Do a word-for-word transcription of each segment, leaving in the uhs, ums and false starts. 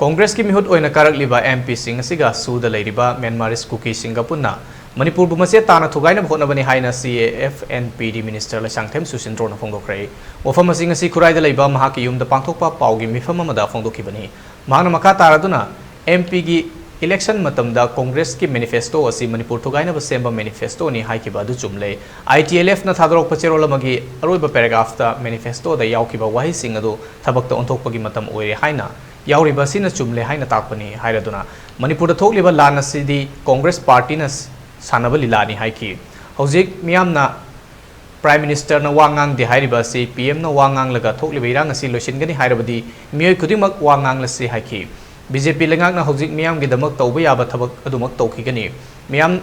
ꯀꯣꯡꯒ꯭ꯔꯦꯁꯀꯤ ꯃꯤꯍꯨꯠ ꯑꯣꯏꯅ ꯀꯥꯔꯛꯂꯤꯕ ꯑꯦꯝ ꯄꯤꯁꯤꯡ ꯑꯁꯤꯒ ꯁꯨꯗ ꯂꯩꯔꯤꯕ ꯃ꯭ꯌꯥꯟꯃꯥꯔꯤꯁ ꯀꯨꯀꯤꯁꯤꯡꯒ ꯄꯨꯟꯅ ꯃꯅꯤꯄꯨꯔꯕꯨ ꯃꯆꯦꯠ ꯇꯥꯅ ꯊꯨꯒꯥꯏꯅꯕ ꯍꯣꯠꯅꯕꯅꯤ ꯍꯥꯏꯅ ꯁꯤ A F N P D minister Leishangthem ꯁꯨꯁꯤꯟꯗ꯭ꯔꯣꯅ ꯐꯣꯡꯗꯣꯛꯈ꯭ꯔꯦ꯫ ꯋꯥꯐꯝ ꯑꯁꯤ ꯉꯁꯤ ꯈꯨꯔꯥꯏꯗ ꯂꯩꯕ ꯃꯍꯥꯛꯀꯤ ꯌꯨꯝꯗ ꯄꯥꯡꯊꯣꯛꯄ ꯄꯥꯎꯒꯤ ꯃꯤꯐꯝ ꯑꯃꯗ ꯐꯣꯡꯗꯣꯛꯈꯤꯕꯅꯤ꯫ ꯃꯍꯥꯛꯅ ꯃꯈꯥ ꯇꯥꯔꯗꯨꯅ, ꯑꯦꯝ ꯄꯤꯒꯤ ꯏꯂꯦꯛꯁꯟ ꯃꯇꯝꯗ ꯀꯣꯡꯒ꯭ꯔꯦꯁꯀꯤ ꯃꯦꯅꯤꯐꯦꯁꯇꯣ ꯑꯁꯤ ꯃꯅꯤꯄꯨꯔ ꯊꯨꯒꯥꯏꯅꯕ ꯁꯦꯝꯕ ꯃꯦꯅꯤꯐꯦꯁꯇꯣꯅꯤ ꯍꯥꯏꯈꯤꯕ ꯑꯗꯨ ꯆꯨꯝꯂꯦ꯫ ꯑꯥꯏ ꯇꯤ ꯑꯦꯜ ꯑꯦꯐꯅ ꯊꯥꯗꯣꯔꯛꯄ ꯆꯦꯔꯣꯜ ꯑꯃꯒꯤ ꯑꯔꯣꯏꯕ ꯄꯦꯔꯥꯒ꯭ꯔꯥꯐꯇ ꯃꯦꯅꯤꯐꯦꯁꯇꯣꯗ ꯌꯥꯎꯈꯤꯕ ꯋꯥꯍꯩꯁꯤꯡ ꯑꯗꯨ ꯊꯕꯛꯇ ꯑꯣꯟꯊꯣꯛꯄꯒꯤ ꯃꯇꯝ ꯑꯣꯏꯔꯦ ꯍꯥꯏꯅ ꯌꯥꯎꯔꯤꯕ ꯑꯁꯤꯅ ꯆꯨꯝꯂꯦ ꯍꯥꯏꯅ ꯇꯥꯛꯄꯅꯤ ꯍꯥꯏꯔꯗꯨꯅ, ꯃꯅꯤꯄꯨꯔꯗ ꯊꯣꯛꯂꯤꯕ ꯂꯥꯟ ꯑꯁꯤꯗꯤ ꯀꯣꯡꯒ꯭ꯔꯦꯁ ꯄꯥꯔꯇꯤꯅ ꯁꯥꯟꯅꯕ ꯂꯤꯂꯥꯅꯤ ꯍꯥꯏꯈꯤ꯫ ꯍꯧꯖꯤꯛ ꯃꯤꯌꯥꯝꯅ ꯄ꯭ꯔꯥꯏꯝ ꯃꯤꯅꯤꯁꯇꯔꯅ ꯋꯥ ꯉꯥꯡꯗꯦ ꯍꯥꯏꯔꯤꯕ ꯑꯁꯤ ꯄꯤ ꯑꯦꯝꯅ ꯋꯥ ꯉꯥꯡꯂꯒ ꯊꯣꯛꯂꯤꯕ ꯏꯔꯥꯡ ꯑꯁꯤ ꯂꯣꯏꯁꯤꯟꯒꯅꯤ ꯍꯥꯏꯔꯕꯗꯤ ꯃꯤꯑꯣꯏ ꯈꯨꯗꯤꯡꯃꯛ ꯋꯥ ꯉꯥꯡꯂꯁꯤ ꯍꯥꯏꯈꯤ꯫ ꯕꯤ ꯖꯦ ꯄꯤ ꯂꯩꯉꯥꯛꯅ ꯍꯧꯖꯤꯛ ꯃꯤꯌꯥꯝꯒꯤꯗꯃꯛ ꯇꯧꯕ ꯌꯥꯕ ꯊꯕꯛ ꯑꯗꯨꯃꯛ ꯇꯧꯈꯤꯒꯅꯤ꯫ ꯃꯤꯌꯥꯝ,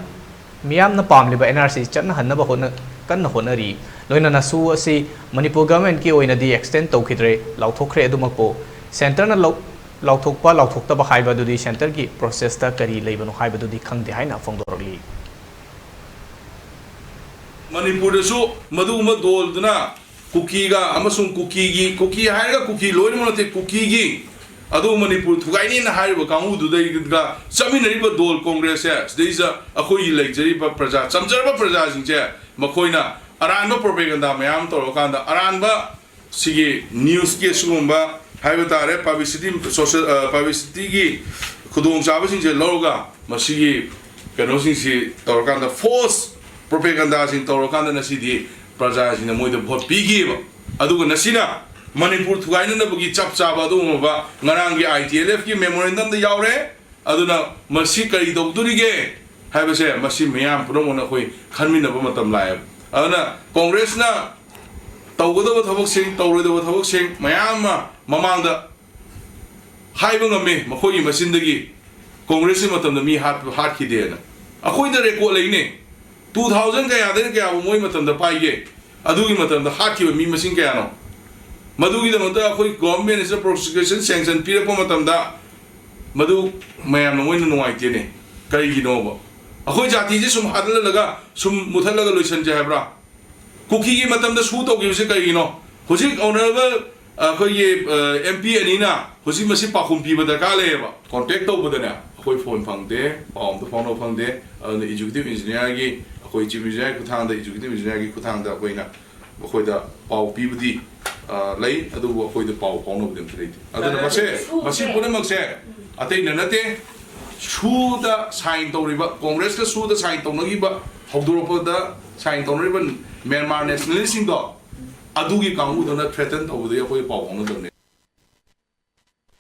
ꯃꯤꯌꯥꯝꯅ ꯄꯥꯝꯂꯤꯕ ꯑꯦꯟ ꯑꯥꯔ ꯁꯤ ꯆꯠꯅꯍꯟꯅꯕ ꯍꯣꯠꯅ-, ꯀꯟꯅ ꯍꯣꯠꯅꯔꯤ꯫ ꯂꯣꯏꯅꯅ ꯁꯨ ꯑꯁꯤ ꯃꯅꯤꯄꯨꯔ ꯒꯚꯔꯟꯃꯦꯟꯠꯀꯤ ꯑꯣꯏꯅꯗꯤ ꯑꯦꯛꯁꯇꯦꯟ ꯇꯧꯈꯤꯗ꯭ꯔꯦ, ꯂꯥꯎꯊꯣꯛꯈ꯭ꯔꯦ꯫ ꯑꯗꯨꯃꯛꯄꯨ ꯁꯦꯟꯇꯔꯅ ꯂꯧ-, ꯂꯥꯎꯊꯣꯛꯄ ꯂꯥꯎꯊꯣꯛꯇꯕ ꯍꯥꯏꯕ ꯑꯗꯨꯗꯤ ꯁꯦꯟꯇꯔꯒꯤ ꯄ꯭ꯔꯣꯁꯦꯁꯇ ꯀꯔꯤ ꯂꯩꯕꯅꯣ ꯍꯥꯏꯕꯗꯨꯗꯤ ꯈꯪꯗꯦ ꯍꯥꯏꯅ ꯐꯣꯡꯗꯣꯔꯛꯂꯤ꯫ ꯃꯅꯤꯄꯨꯔꯗꯁꯨ ꯃꯗꯨꯒꯨꯝꯕ ꯗꯣꯜꯗꯨꯅ ꯀꯨꯀꯤꯒ ꯑꯃꯁꯨꯡ ꯀꯨꯀꯤꯒꯤ, ꯀꯨꯀꯤ ꯍꯥꯏꯔꯒ ꯀꯨꯀꯤ ꯂꯣꯏꯅꯃꯛ ꯅꯠꯇꯦ, ꯀꯨꯀꯤꯒꯤ, ꯑꯗꯨ ꯃꯅꯤꯄꯨꯔ ꯊꯨꯒꯥꯏꯅꯤꯅ ꯍꯥꯏꯔꯤꯕ ꯀꯥꯡꯕꯨꯗꯨꯗꯩꯒ ꯆꯠꯃꯤꯟꯅꯔꯤꯕ ꯗꯣꯜ ꯀꯣꯡꯒ꯭ꯔꯦꯁꯁꯦ, ꯁꯤꯗꯩꯁꯤꯗ ꯑꯩꯈꯣꯏꯒꯤ ꯂꯩꯖꯔꯤꯕ ꯄ꯭ꯔꯖꯥ, ꯆꯝꯖꯔꯕ ꯄ꯭ꯔꯖꯥꯁꯤꯡꯁꯦ ꯃꯈꯣꯏꯅ ꯑꯔꯥꯟꯕ ꯄ꯭ꯔꯣꯄꯦꯒꯟꯗꯥ ꯃꯌꯥꯝ ꯑꯃ ꯇꯧꯔꯀꯥꯟꯗ, ꯑꯔꯥꯟꯕ ꯁꯤꯒꯤ ꯅ꯭ꯌꯨꯁꯀꯤ ꯑꯁꯤꯒꯨꯝꯕ ꯍꯥꯏꯕ ꯇꯥꯔꯦ, ꯄꯕ꯭ꯂꯤꯁꯤꯇꯤ, ꯁꯣꯁꯦꯜ, ꯑ, ꯄꯕ꯭ꯂꯤꯁꯤꯇꯤꯒꯤ ꯈꯨꯗꯣꯡꯆꯥꯕꯁꯤꯡꯁꯦ ꯂꯧꯔꯒ ꯃꯁꯤꯒꯤ ꯀꯩꯅꯣꯁꯤꯡꯁꯤ ꯇꯧꯔꯀꯥꯟꯗ, ꯐꯣꯜꯁ ꯄ꯭ꯔꯣꯄꯦꯒꯟꯗꯥꯁꯤꯡ ꯇꯧꯔꯀꯥꯟꯗ ꯉꯁꯤꯗꯤ ꯄ꯭ꯔꯖꯥꯁꯤꯡꯅ ꯃꯣꯏꯗ ꯚꯣꯠ ꯄꯤꯈꯤꯕ꯫ ꯑꯗꯨꯒ ꯉꯁꯤꯅ ꯃꯅꯤꯄꯨꯔ ꯊꯨꯒꯥꯏꯅꯅꯕꯒꯤ ꯆꯞ ꯆꯥꯕ ꯑꯗꯨꯒꯨꯝꯂꯕ ꯉꯔꯥꯡꯒꯤ ꯑꯥꯏ ꯇꯤ ꯑꯦꯜ ꯑꯦꯐꯀꯤ ꯃꯦꯃꯣꯔꯦꯟꯗꯝꯗ ꯌꯥꯎꯔꯦ꯫ ꯑꯗꯨꯅ ꯃꯁꯤ ꯀꯔꯤ ꯇꯧꯗꯣꯔꯤꯒꯦ ꯍꯥꯏꯕꯁꯦ ꯃꯁꯤ ꯃꯤꯌꯥꯝ ꯄꯨꯝꯅꯃꯛꯅ ꯑꯩꯈꯣꯏ ꯈꯟꯃꯤꯟꯅꯕ ꯃꯇꯝ ꯂꯥꯛꯑꯦꯕ꯫ ꯑꯗꯨꯅ ꯀꯣꯡꯒ꯭ꯔꯦꯁꯅ ꯇꯧꯒꯗꯕ ꯊꯕꯛꯁꯤꯡ, ꯇꯧꯔꯣꯏꯗꯕ ꯊꯕꯛꯁꯤꯡ ꯃꯌꯥꯝ ꯑꯃ ꯃꯃꯥꯡꯗ ꯍꯥꯏꯕ ꯉꯝꯃꯤ, ꯃꯈꯣꯏꯒꯤ ꯃꯆꯤꯟꯗꯒꯤ ꯀꯣꯡꯒ꯭ꯔꯦꯁꯀꯤ ꯃꯇꯝꯗ ꯃꯤ ꯍꯥꯠ-, ꯍꯥꯠꯈꯤꯗꯦꯅ꯫ ꯑꯩꯈꯣꯏꯗ ꯔꯦꯀꯣꯔꯗ ꯂꯩꯅꯦ꯫ ꯇꯨ ꯊꯥꯎꯖꯟ ꯀꯌꯥꯗꯒꯤ ꯀꯌꯥꯕꯨ ꯃꯣꯏ ꯃꯇꯝꯗ ꯄꯥꯏꯒꯦ? ꯑꯗꯨꯒꯤ ꯃꯇꯝꯗ ꯍꯥꯠꯈꯤꯕ ꯃꯤ ꯃꯁꯤꯡ ꯀꯌꯥꯅꯣ? ꯃꯗꯨꯒꯤꯗꯃꯛꯇ ꯑꯩꯈꯣꯏ ꯒꯣꯚꯔꯟꯃꯦꯟꯠꯁꯤꯗ ꯄ꯭ꯔꯣꯁꯤꯀ꯭ꯌꯨꯁꯟ ꯁꯦꯡꯁꯟ ꯄꯤꯔꯛꯄ ꯃꯇꯝꯗ ꯃꯗꯨ ꯃꯌꯥꯝꯅ ꯃꯣꯏꯅ ꯅꯨꯡꯉꯥꯏꯇꯦꯅꯦ꯫ ꯀꯔꯤꯒꯤꯅꯣꯕ? ꯑꯩꯈꯣꯏ ꯖꯥꯇꯤꯁꯦ ꯁꯨꯝ ꯍꯥꯠꯍꯜꯂꯒ, ꯁꯨꯝ ꯃꯨꯊꯠꯂꯒ ꯂꯣꯏꯁꯟꯁꯦ ꯍꯥꯏꯕ꯭ꯔꯥ? ꯀꯨꯀꯤꯒꯤ ꯃꯇꯝꯗ ꯁꯨ ꯇꯧꯈꯤꯕꯁꯦ ꯀꯔꯤꯒꯤꯅꯣ? ꯍꯧꯖꯤꯛ ꯑꯣꯅꯔꯦꯕꯜ ꯑꯩꯈꯣꯏꯒꯤ ꯑꯦꯝ ꯄꯤ ꯑꯅꯤꯅ ꯍꯧꯖꯤꯛ ꯃꯁꯤ ꯄꯥꯎꯈꯨꯝ ꯄꯤꯕ ꯗꯔꯀꯥꯔ ꯂꯩꯌꯦꯕ꯫ ꯀꯣꯟꯇꯦꯛ ꯇꯧꯕꯗꯅꯦ ꯑꯩꯈꯣꯏ ꯐꯣꯟ ꯐꯪꯗꯦ, ꯄꯥꯎ ꯑꯝꯇ ꯐꯥꯎꯅꯕ ꯐꯪꯗꯦ꯫ ꯑꯗꯨꯅ ꯑꯦꯛꯖꯤꯀ꯭ꯌꯨꯇꯤꯚ ꯏꯟꯖꯤꯅꯤꯌꯥꯔꯒꯤ, ꯑꯩꯈꯣꯏ ꯆꯤꯐ ꯏꯟꯖꯤꯅꯤꯌꯥꯔꯒꯤ ꯈꯨꯠꯊꯥꯡꯗ, ꯑꯦꯛꯖꯤꯀ꯭ꯌꯨꯇꯤꯚ ꯏꯟꯖꯤꯅꯤꯌꯥꯔꯒꯤ ꯈꯨꯠꯊꯥꯡꯗ ꯑꯩꯈꯣꯏꯅ, ꯑꯩꯈꯣꯏꯗ ꯄꯥꯎ ꯄꯤꯕꯗꯤ ꯑ, ꯂꯩ, ꯑꯗꯨꯕꯨ ꯑꯩꯈꯣꯏꯗ ꯄꯥꯎ ꯐꯥꯎꯅꯕꯗꯤ ꯑꯝꯇ ꯂꯩꯇꯦ꯫ ꯑꯗꯨꯅ ꯃꯁꯦ, ꯁꯨꯗꯦ꯫ ꯃꯁꯤ ꯄꯨꯝꯅꯃꯛꯁꯦ ꯑꯇꯩꯅ ꯅꯠꯇꯦ, ꯁꯨꯗ ꯁꯥꯏꯟ ꯇꯧꯔꯤꯕ, ꯀꯣꯡꯒ꯭ꯔꯦꯁꯀ ꯁꯨꯗ ꯁꯥꯏꯟ ꯇꯧꯅꯈꯤꯕ, ꯍꯧꯗꯣꯔꯛꯄꯗ ꯁꯥꯏꯟ ꯇꯧꯅꯔꯤꯕ ꯃ꯭ꯌꯥꯟꯃꯥꯔ ꯅꯦꯁꯅꯦꯂꯤꯁꯁꯤꯡꯗꯣ, ꯑꯗꯨꯒꯤ ꯀꯥꯡꯕꯨꯗꯨꯅ ꯊ꯭ꯔꯦꯇꯟ ꯇꯧꯕꯗꯒꯤ ꯑꯩꯈꯣꯏ ꯄꯥꯎ ꯐꯥꯎꯅꯗꯕꯅꯦ꯫